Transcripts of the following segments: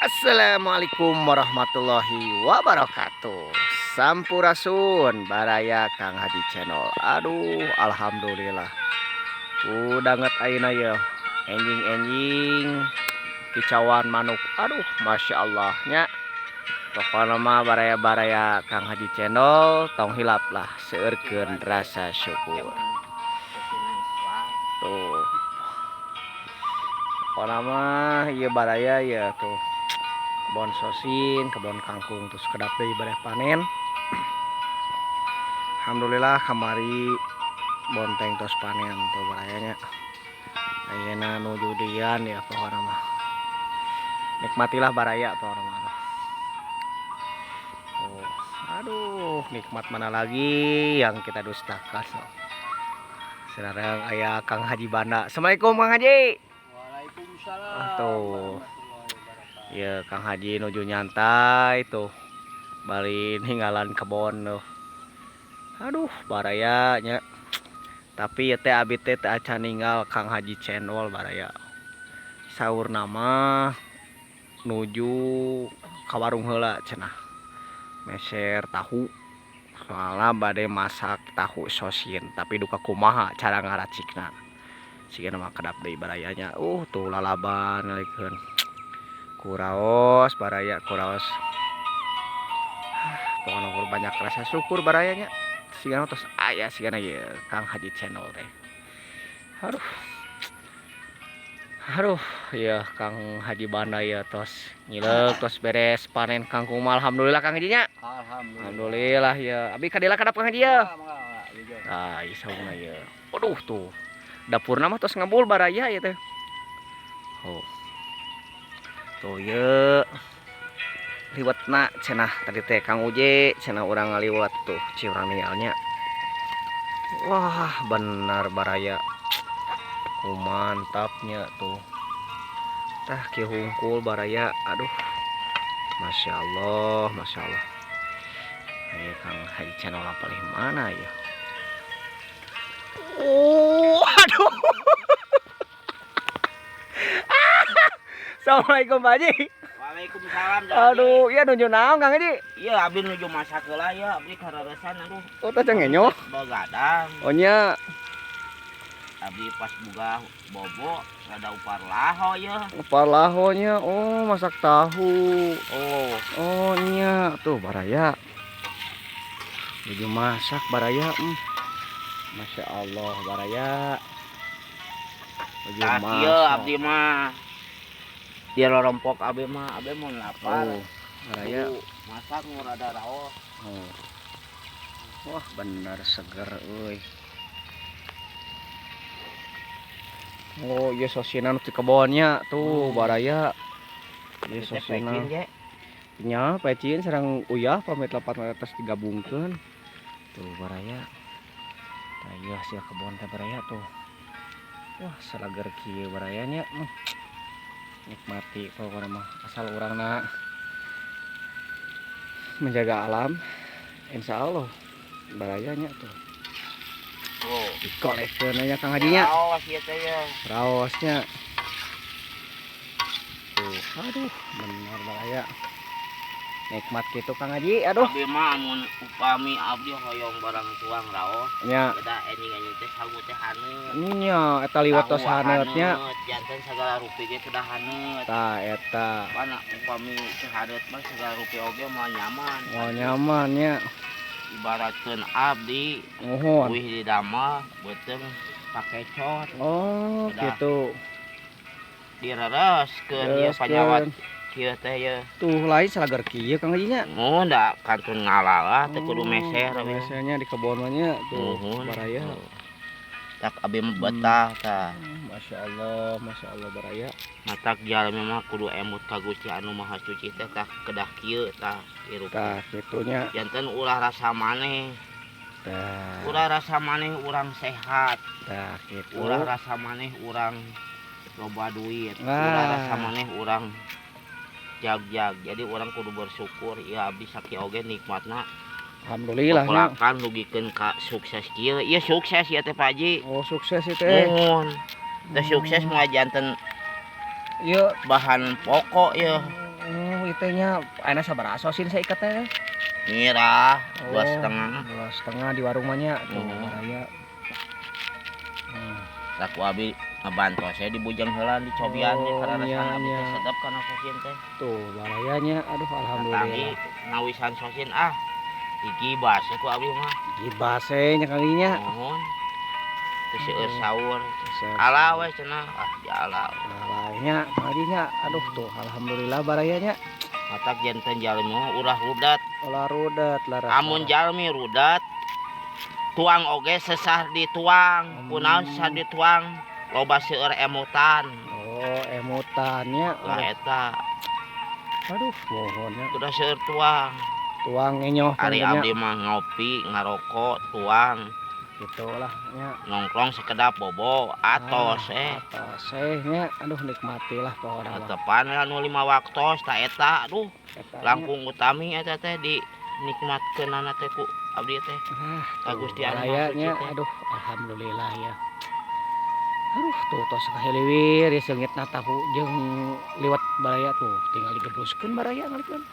Assalamualaikum warahmatullahi wabarakatuh. Sampurasun baraya Kang Haji Channel. Aduh, alhamdulillah. Udah nget ayeuna ya. Enjing-enjing kicauan manuk. Aduh, masya Allah nya. Pokoknya mah baraya-baraya Kang Haji Channel tong hilap lah seueurkeun rasa syukur. Tuh. Pokoknya mah ieu baraya ya tuh. Kebon sosin, kebon kangkung terus kedap deui bade panen. Alhamdulillah kamari bonteng tos panen tuh barayanya. Ayeuna nuju dian ya pokoknya mah. Nikmatilah baraya pokoknya mah. Oh, aduh, nikmat mana lagi yang kita dustakan. Sekarang aya Kang Haji Banda. Assalamualaikum, Kang Haji. Waalaikumsalam. Tuh. Ya, Kang Haji nuju nyantai tuh. Bari ninggalan kebon tuh. Aduh, baraya nya. Tapi ya teh abi teh teu acan ninggal Kang Haji Channel, baraya. Saurna mah nuju ka warung heula cenah. Meser tahu. Soalnya bade masak tahu sosin, tapi duka kumaha cara ngaracikna. Sigana mah kedap deui barayanya. Tuh lalaban ngalikeun. Kuraos baraya, kuraos. Pokoknya kur banyak rasa syukur barayanya. Sigana tos aya sigana ye Kang Haji Channel teh. Aduh. Aduh, ya Kang Haji Banda ya tos ngileuk, tos beres panen kangkung mah, alhamdulillah, Kang Haji nya. Alhamdulillah. Alhamdulillah ya. Abi kadila kadap, Kang Haji ya. Mangga, mangga. Ah, isaungna ya. Aduh, tuh. Dapurna mah tos ngebul baraya ya teh. Oh. Tuh ye. Liwetna cenah tadi teh Kang Uje cenah urang ngaliwat tuh ci urang ninggalnya. Wah, benar baraya. Oh, mantapnya tuh. Tah kieu hungkul baraya. Aduh. Masya Allah, Masya Allah. Ayo, Kang Haji Channel paling mana ya? Oh, aduh. Assalamualaikum, Pak Haji. Waalaikumsalam. Aduh, iya nuju naon, Kang Haji? Iya, abdi nuju masak heula ya, abdi kararesan aduh. Oh, teh ngenyo. Begadang. Oh nya. Abdi pas buka bobo rada upar laho ya. Upar lahonya. Oh, masak tahu. Oh. Oh nya, tuh baraya. Nuju masak baraya. Masya Allah baraya. Nuju Tah kieu masak. Abdi mah. Dia rorompok abdi mah, abdi mun lapar. Oh, baraya. Tuh, masak nu rada raos. Oh. Wah, bener seger euy. Oh, iya sosina nu di kebonnya tuh baraya. Iya Teh sosina. pecin, je. Nya pecin sareng uyah pamit lepat atas digabungkeun. Tuh baraya. Tah ieu hasil kebon teh baraya tuh. Wah, salager kieu barayanya. Nikmati pokoknya mah asal urangna menjaga alam, insya Allah barayanya tuh. Oh. Dikolehkeun nya, Kang Haji nya. Raos ieu teh ya. Raosnya tuh, aduh, bener baraya, nikmat gitu, Kang Haji, aduh. Abdi mah amun upami abdi hoyong barang tuang raos. Nya. Beda enjing-enjing teh sagu teh haneut. Nya eta liwat tos Tahu haneutnya. Haneut, janten segala rupi ge kedah haneut. Tah eta. Pana upami teu haneut mah segala rupi oge moal nyaman. Moal nyaman nya. Ibaratkeun abdi Muhun. Uih di damel beuteung pakecot. Oh, Kedah. Gitu. Direreskeun ieu panyawat kieu teh ye. Tuh lain salager kieu, Kang Haji nya. Mun da kantun ngalalah teu kudu meser we. Mesernya di kebon mah nya tuh Muhun. baraya. Tak abi mah betah tah. Masya Allah, Masya Allah baraya. Matak jalmi mah kudu emut ka Gusti Anu Maha Suci teh tah kedah kieu tah hirup. Tah kitunya. Janten ulah rasa maneh. Tah. Ulah rasa maneh urang sehat. Tah kitu. Ulah rasa maneh urang loba duit. Wah. Ulah rasa maneh urang jag-jag. Jadi urang kudu bersyukur ya abdi sakieu oge nikmatna. Alhamdulillah nya. Pelakan dugikeun ka sukses kieu. Ieu sukses ieu teh, Pak Haji. Oh, sukses ieu teh. Muhun. Teh sukses mah janten Ieu bahan pokok ya. Aduh, ieu teh nya ayeuna sabaraha sosin saikat teh? Mirah dua Oh, setengah. 2,5 di warung mah nya tuh, baraya. Tah ku abi ngabantos saya di bujang heula dicobian teh Oh, karena rasana abi nya. Teh sedap kana sosin teh. Tuh, barayanya, aduh, Tanggi alhamdulillah. Ngawisan sosin ah. Digibas ku abi mah. Gibas nya kalinya. Mohon. Teu seueur saur. Ala we cenah, ah diala. Alahnya, kalinya, aduh, tuh alhamdulillah barayanya. Matak janten jalmi mah ulah rudat. Ulah rudet laras. Amun jalmi rudat tuang oge sesah dituang. Kunaon sesah dituang? Loba seueur emutan. Oh, emutannya. Lah eta. Aduh, mohonnya. Udah seueur tuang. Tuang ngenyoh. Ari panggilnya. Abdi mah ngopi, ngarokok, tuang, Gitu lah nya. Nongkrong sekedap bobo, atos eh. Atos eh nya. Aduh, nikmatilah pokoknya mah. Tepan lah nu lima waktos ta eta, aduh, Eta nya. Langkung utami eta teh di nikmatkeunana teh ku abdi teh. Ah, Ka tuh, Gusti Anu Maha barayanya, Suci teh. Aduh, alhamdulillah ya. Aduh, tuh tos kahiliwir ya seungitna tahu jeung liwet baraya tuh, tinggal digebruskeun baraya ngalikeun.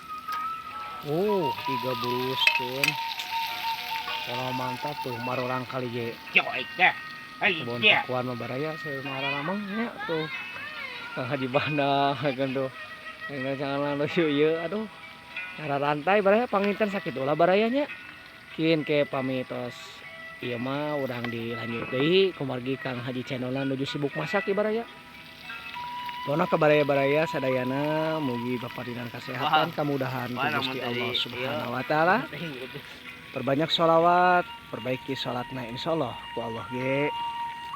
Oh, digebruskeun. Kalau mantap tuh marorang kali ge. Kebon pakuan mah baraya saya mah nya tuh. Kang Haji Banda kan tuh. Yang jangan lalu ieu, aduh. Cara rantai baraya panginten sakit ulah barayanya. Kin ke pami tos ieu mah urang dilanjut deui kumargi Kang Haji channelna nuju sibuk masak ieu baraya. Pokona ka baraya-baraya sadayana mugi bapadinan kesehatan, kamudahan ku Wah, Gusti lamun Allah tadi, Subhanahu wa taala. Perbanyak sholawat, perbaiki sholatna, insyaallah ku Allah ge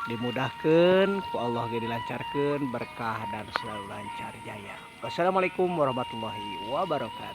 dimudahkan, ku Allah ge dilancarkan berkah dan selalu lancar jaya. Wassalamualaikum warahmatullahi wabarakatuh.